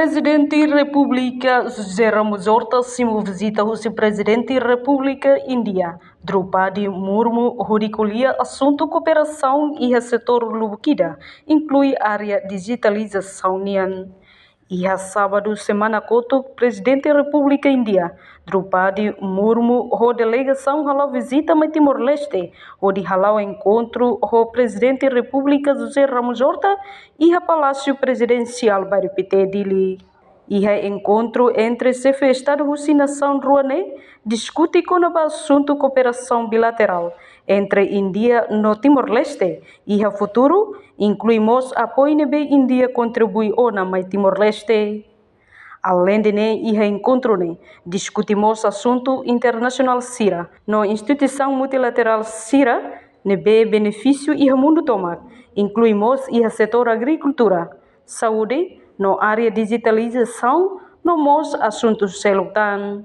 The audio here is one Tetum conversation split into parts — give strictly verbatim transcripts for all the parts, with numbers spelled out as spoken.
Prezidente Repúblika José Ramos Horta simu vizita husi Prezidente Repúblika Índia Droupadi Murmu hodi ko'alia asuntu kooperasaun iha setór lubuk ida, inklui área dijitalizasaun nian. Iha sábadu semana kotuk, Prezidente Repúblika Índia Droupadi Murmu ho delegasaun hala'o vizita mai Timor-Leste, hodi hala'o enkontru ho Prezidente Repúblika José Ramos Horta iha Palásiu Prezidensiál Bairru Pité, Dili. Iha enkontru entre xefe Estadu husi nasaun rua ne'e diskute kona-ba asuntu kooperasaun bilaterál entre Índia no Timor-Leste iha futuru, inklui mós apoiu ne'ebé Índia kontribui ona mai Timor-Leste. Aleinde ne'e, iha enkontru ne'e diskute mós asuntu internasionál sira no instituisaun multilaterál sira ne'ebé benefísiu iha mundu tomak, inklui mós iha setór agrikultura, saúde, no área dijitalizasaun, no mós asuntu seluk tan.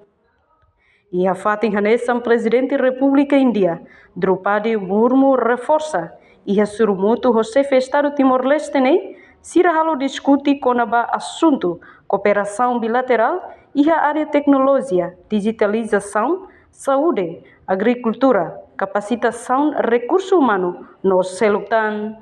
Iha fatin hanesan, Prezidente Repúblika Índia Droupadi Murmu reforsa iha sorumutu ho xefe Estadu Timor-Leste ne'e, sira halo diskute kona-ba asuntu kooperasaun bilaterál iha área teknolojia, dijitalizasaun, saúde, agrikultura, kapasitasaun rekursu umanu no seluk tan.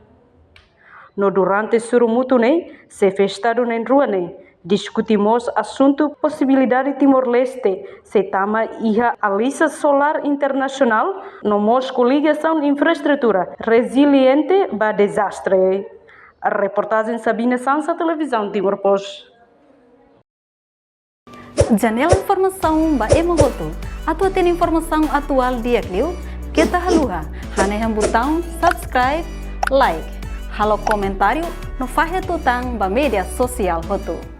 No durante sorumutu ne'e, xefe Estadu na'in-rua ne'e diskute mós asuntu posibilidade Timor-Leste sei tama iha Aliansa Solár Internasionál no mós koligasaun infraestrutura reziliente ba dezastre. Reportajen Sabina Sansa, Televizaun Timor Post. Janela informasaun ba ema hotu. Atu hatene informasaun atuál di'ak liu, keta haluha hanehan butaun subscribe, like, halo komentáriu no fahe tutan ba média sosiál hotu.